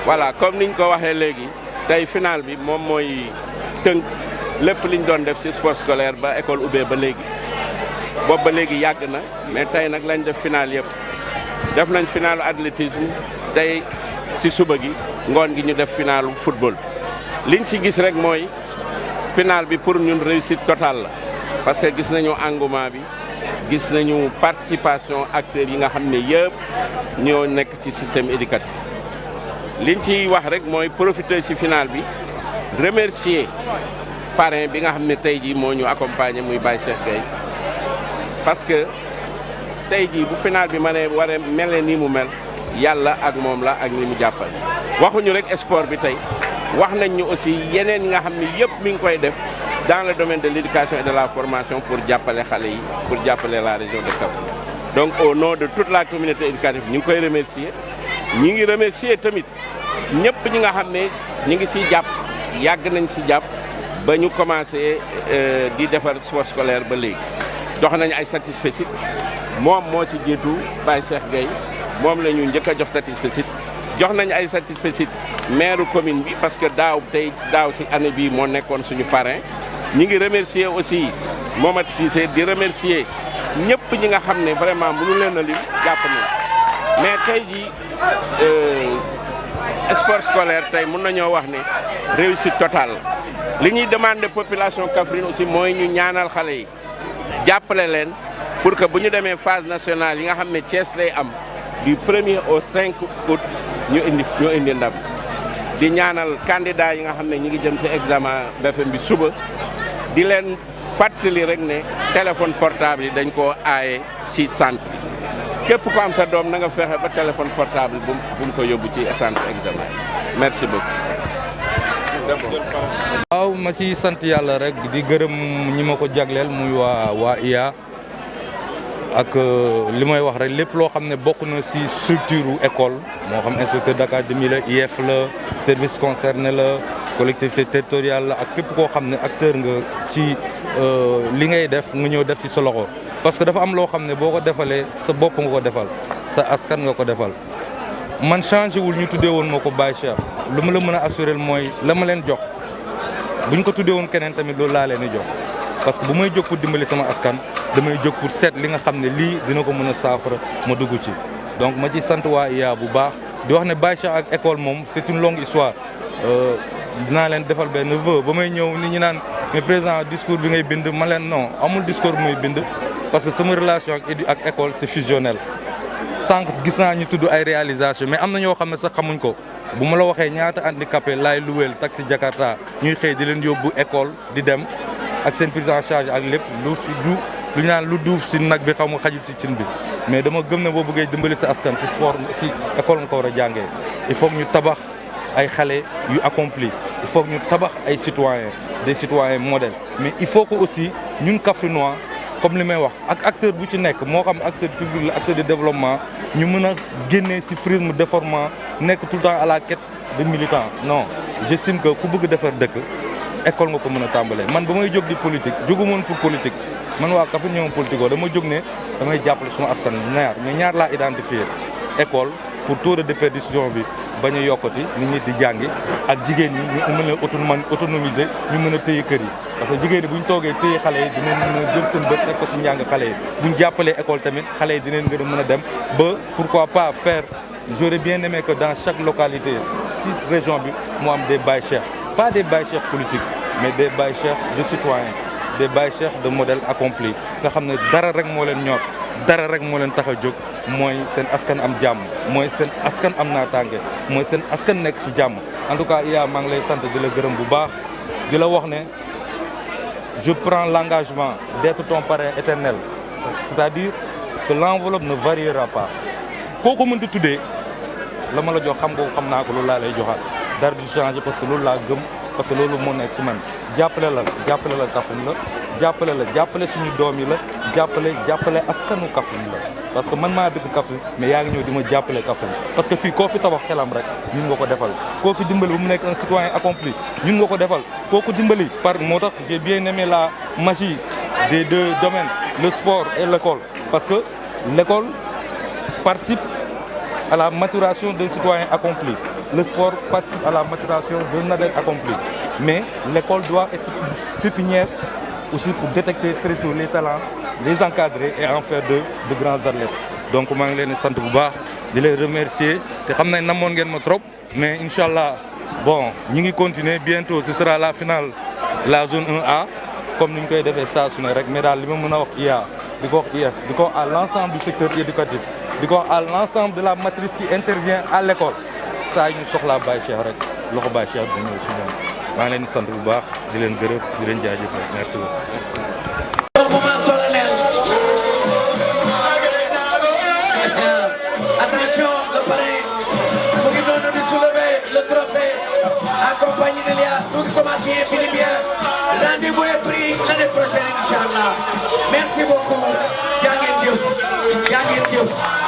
voilà comme niñ ko waxee léegi tey final bi moom mooy tënk lépp liñ doon def ci sport scolaire ba école ubbee ba léegi boobu ba léegi yàgg na mais tey nag lañ def final yëpp def nañ finalu athlétisme tey ci suba gi ngoon gi ñu def finalu football liñ ci gis rek mooy final bi pour ñun réussite totale la parce que gis nañu engouement bi gis nañu participation acteurs yi nga xam ne yëpp ñoo nekk ci système éducatif liñ ciy wax rek mooy profiter ci final bi remercier parrain bi nga xam ne tey jii moo ñu accompagner muy Baye Cheikh Gueye parce que tey jii bu final bi ma ne war a mel nii mu mel yàlla ak moom la ak ni mu jàppale waxuñu rek sport bi tey wax nañ ñu aussi yeneen yi nga xam ne yëpp mi ngi koy def dans le domaine de l'éducation et de la formation pour jàppale xale yi pour jàppale la région de Kaffrine donc au nom de toute la communauté éducative ñu ngi koy remercier ñi ngi remercier tamit ñëpp ñi nga xam ne ñi ngi ciy jàpp yàgg nañ ci jàpp ba ñu commencé di defar sport scolaire ba léegi jox nañ ay satisfecit moom moo ci jiitu Baye Cheikh Gueye moom la ñu njëkk a jox satisfecit jox nañ ay satisfecit maire commune bi parce que daaw ci année bii moo nekkoon suñu parrain ñi ngi remercier aussi Momad Cissé di remercier ñëpp ñi nga xam ne vraiment mënu leen a lim jàpp na mais tey jii sport scolaire tey mën nañoo wax ne réussite totale li ñuy demander population Kaffrine aussi mooy ñu ñaanal xale yi jàppale leen pour que bu ñu demee phase nationale yi nga xam ne Thiès lay am du 1er au 5 août ñu indi ndam di ñaanal candidat yi nga xam ne ñi ngi jëm ci examen BFEM bi suba di leen fàttali rek ne téléphone portable yi dañ koo aaye ci centre bi képp ku am sa doom na nga fexe ba téléphone portable bu mu ko yóbbu ci centre examen merci beaucoup. waaw ma ci sant yàlla rek di gërëm ñi ma ko jagleel muy waa IA ak li may wax rek lépp loo xam ne bokk na ci structure école moo xam inspecteur d'académie la IF la service concerné la collectivité territoriale la ak képp koo xam ne acteur nga ci li ngay def nga ñëw def ci sa loxo parce que dafa am loo xam ne boo ko defalee sa bopp nga ko defal sa askan nga ko defal man changé wul ñu tuddee woon moo ko Baye Cheikh lu ma la mën a assuré mooy la ma leen jox buñ ko tuddee woon keneen tamit loolu laa leen di jox parce que bu may jóg pour dimbali sama askan damay jóg pour seet li nga xam ne lii dina ko mën a saafara ma dugg ci donc ma ci sant waa IA bu baax di wax ne Baye Cheikh ak école moom c'est une longue histoire dinaa leen defal benn vœu ba may ñëw nit ñi naan mais président discours bi ngay bind ma leen non amul discours bi may bind parce que sama relation ak école c'est fusionnel sànq gis naa ñu tudd ay réalisation mais am na ñoo xam ne sax xamuñ ko bu ma la waxee ñaata handicapé laay luweel taxi Jakarta ñuy xëy di leen yóbbu école di dem ak seen prise en charge ak lépp lu ñu naan lu duuf si nag bi xaw ma xajul si cin bi mais dama gëm ne boo bëggee dimbali sa askan si sport si école nga ko war a jàngee il faut que ñu tabax ay xale yu accompli il faut que ñu tabax ay citoyens des citoyens modèles mais il faut que aussi ñun Kaffrinois comme li may wax ak acteur bu ci nekk moo xam acteur public la acteur de développement ñu mën a génnee ci prisme déformant nekk tout le temps à la quête de militants non j'estime que ku bëgg defar dëkk école nga ko mën a tàmbalee man ba may jóg di politique jógu moon pour politique man waa Kaffrine ñoom politique oo dama jóg ne damay jàppale suma askan mais ñaar laa identifier école pour taux de déperdition bi bañ a yokkati nit ñi di jàngi ak jigéen ñi ñu mën a autonomiser ñu mën a téye kër yi parce que jigéen ñi bu ñu toogee téye xale yi dinañ mën a jël seen bët teg ko ci njàng xale yi bu ñu jàppalee école tamit xale yi dinañ gën a mën a dem ba pourquoi pas faire j'aurais bien aimé que dans chaque localité ci région bi mu am des Baye Cheikh pas des Baye Cheikh politiques mais des Baye Cheikh de citoyens des Baye Cheikh de modèles accomplis nga xam ne dara rek moo leen ñor dara rek moo leen tax a jóg mooy seen askan am jàmm mooy seen askan am naataange mooy seen askan nekk ci jàmm en tout cas IA maa ngi lay sant di la gërëm bu baax di la wax ne je prends l'engagement d'être ton parrain éternel c'est-à-dire que l'enveloppe ne variera pas koo ko mën di tuddee la ma la jox xam nga xam naa ko loolu laa lay joxaat dara du changer parce que loolu laa gëm parce que loolu moo nekk ci man jàppale la Kaffrine la jàppale suñu doom yi la jàppale askanu Kaffrine la parce que man maa dëkk Kaffrine mais yaa ngi ñëw di ma jàppale Kaffrine parce que fii koo fi tabax xelam rek ñun nga ko defal koo fi dimbali bu mu nekk un citoyen accompli ñun nga ko defal koo ko dimbali par moo tax j'ai bien aimé la magie des deux domaines le sport et l'école parce que l'école participe à la maturation d'un citoyen accompli le sport participe à la maturation d'un adepte accompli. Mais l'école doit être pépinière aussi pour détecter très tôt les talents, les encadrer et en faire de grands athlètes. Donc maa ngi leen di sant bu baax di leen remercier te xam nañ namoon ngeen ma trop mais incha allah bon ñi ngi continuer bientôt ce sera la finale la zone 1A comme ni ñu koy defee saa su ne rek mais daal li ma mën a wax IA di ko wax IF di ko wax à l'ensemble du secteur éducatif di ko wax à l'ensemble de la matrice qui intervient à l'école saa ñu soxlaa Baye Cheikh rek loxo Baye Cheikh di ñëw si ñoom maa ngi leen di sant bu baax di leen gërëm di leen jaajëfal merci beaucoup. Accompagné de Léa, tout commence bien, finit bien. Rendez-vous est pris l'année prochaine, Inch'Allah. Merci beaucoup. Jaa ngeen jëf.